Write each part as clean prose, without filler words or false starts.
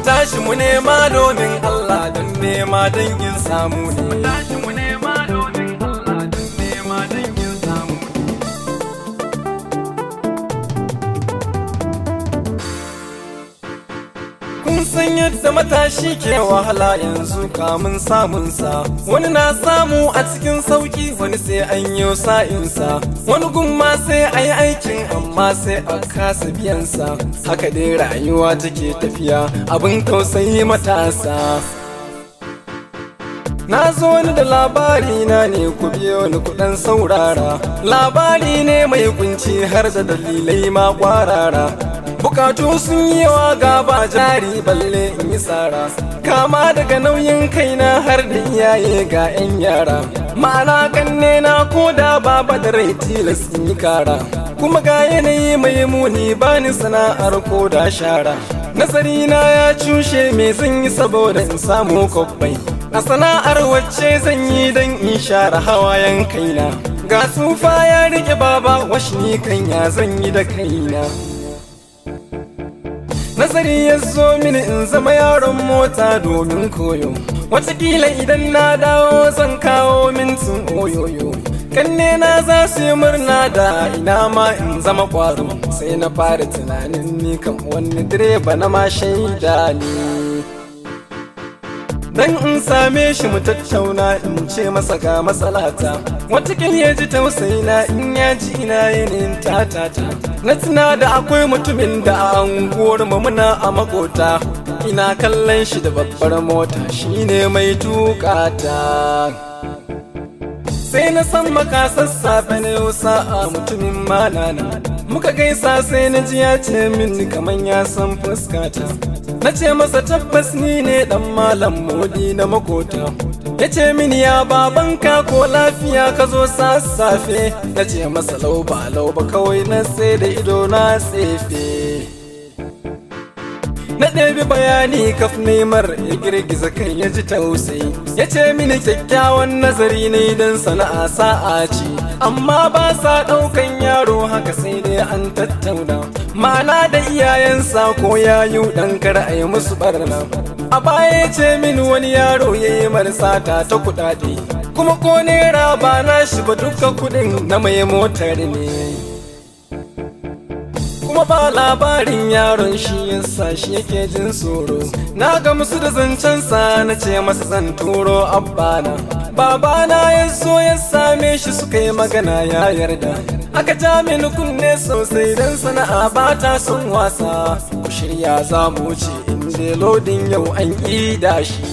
Tashi mu nema domin Allah, don nema dangin samu ne. Mu tashi mu nema domin Allah, don nema dangin samu ne. Kun san yadda matashi ke wahala yanzu kamun samunsa. Wani na samu a cikin sauki, wani sai an yi sa'insa. Wani gumma sai a yi aikin amma sai a kasa biyansa. Haka dai rayuwa take tafiya, abin tausayi matasa. Na zo ni da labari na ne, ku biyo ni kuɗan saurara. Labari ne mai kunci har da dalilai ma kwarara. Bukatu sun yi yawa ga ba jari balle in yi tsara. Kama daga nauyin kaina har da iyaye ga 'yan yara. Ma'ana kanne na ko da baba da rai tilas in yi kara. Kuma ga yanayi mai muni bani sana'ar ko da shara. Nazari na ya cushe, me zan yi saboda in samu kwabbai. A sana'ar wacce zan yi don in share hawayen kaina. Ga tsufa ya rike baba, washni kan ya zan yi da kaina. Nazari ya zo mini in zama yaron mota domin koyo. Wataƙila idan na dawo zan kawo mintin oyoyo. Kanne na za su yi murna da ina ma in zama ƙwaro. Sai na fara tunanin ni kam wani direba na ma shaida ne. Dan in same shi mu tattauna in ce masa ga matsalata. Wataƙil ya ji tausayina in ya ji ina yanayin tatata. Na tuna da akwai mutumin da a unguwar mu muna a makota. Ina kallon shi da babbar mota, shine mai tukata. Sai na san maka sassafe na yau sa'a mutumin manana. Muka gaisa sai na ji ya ce min kaman ya san fuskata. Na ce masa tabbas ni ne dan malam Modi na makota. Ya ce mini ya babanka ko lafiya ka zo sassafe. Na ce masa lauba lauba kawai na sai da ido na tsefe. Na ɗabi bayani kaf nemar ya girgiza kai ya ji tausayi. Ya ce mini kyakkyawan nazari ne don sana'a sa'a ce. Amma ba sa ɗaukan yaro haka sai dai an tattauna. Ma'ana da iyayensa ko yayu ɗan kar a yi musu barna. A baya ya ce mini wani yaro ya yi marsata ta kuɗaɗe. Kuma ko naira ba na shi ba, duka kuɗin na mai motar ne. Kuma ba labarin yaron shi yasa shi yake jin tsoro. Na ga musu da zancensa na ce masa zan turo abbana. Babana ya zo ya same shi suka yi magana ya yarda. Aka ja mini kunne sosai don sana'a ba ta son wasa. Ku shirya za mu wuce inda lodin yau an ƙida shi.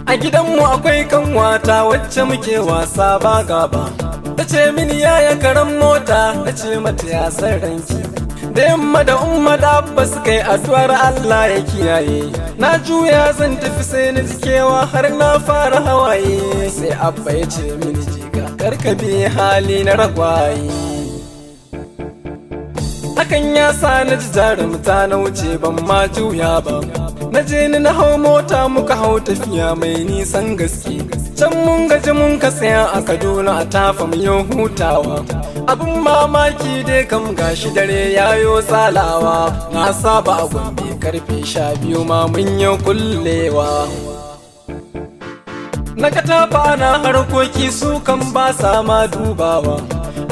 A gidanmu akwai kanwata wacce muke wasa ba gaba. Ta ce mini yaya karan mota, na ce mata ya san ranki. Da yamma da umma da abba suka yi addu'ar Allah ya kiyaye. Na juya zan tafi sai na ji kewa har na fara hawaye. Sai abba ya ce mini jika karka bi hali na ragwaye. Hakan ya sa na ji jarumta na wuce ban ma juya ba. Na je ni na hau mota muka hau tafiya mai nisan gaske. Can mun gaji mun ka tsaya a Kaduna a tafa mu yau hutawa. Abin mamaki dai kam gashi dare yayo tsalawa. Na saba a Gombe karfe 12 ma mun yi kullewa. Na ka tafa na harkoki su kan ba sa ma dubawa.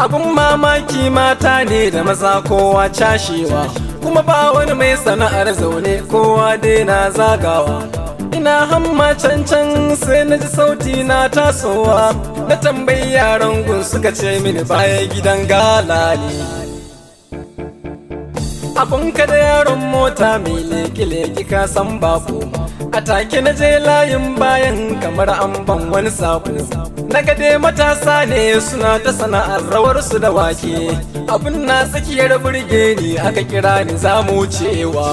Abin mamaki mata ne da maza kowa cashewa. Kuma ba wani mai sana'ar zaune kowa dai na zagawa. Ina hamma can can sai na ji sauti na tasowa. Na tambayi yaran gun suka ce mini baya gidan gala ne. Abun ka da yaron mota mai leki-leki ka san bako. A take na je layin bayan kamar an ban wani sako. Na ga dai matasa ne suna ta sana'ar rawar su da wake. Abun na tsakiyar burge ni aka kira ni za mu cewa.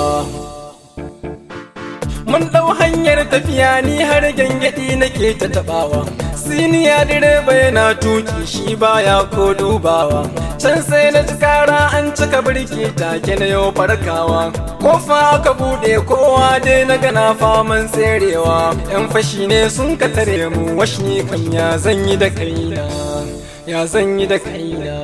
Mun ɗau hanyar tafiya ni har gyangyaɗi nake ta taɓawa. Siniya direba yana tuki shi baya ko dubawa. Can sai na ji kara an cika birki take na yau farkawa. Kofa aka buɗe kowa dai na gana faman tserewa. Yan fashi ne sun ka tare mu washni kam ya zan yi da kaina. Ya zan yi da kaina.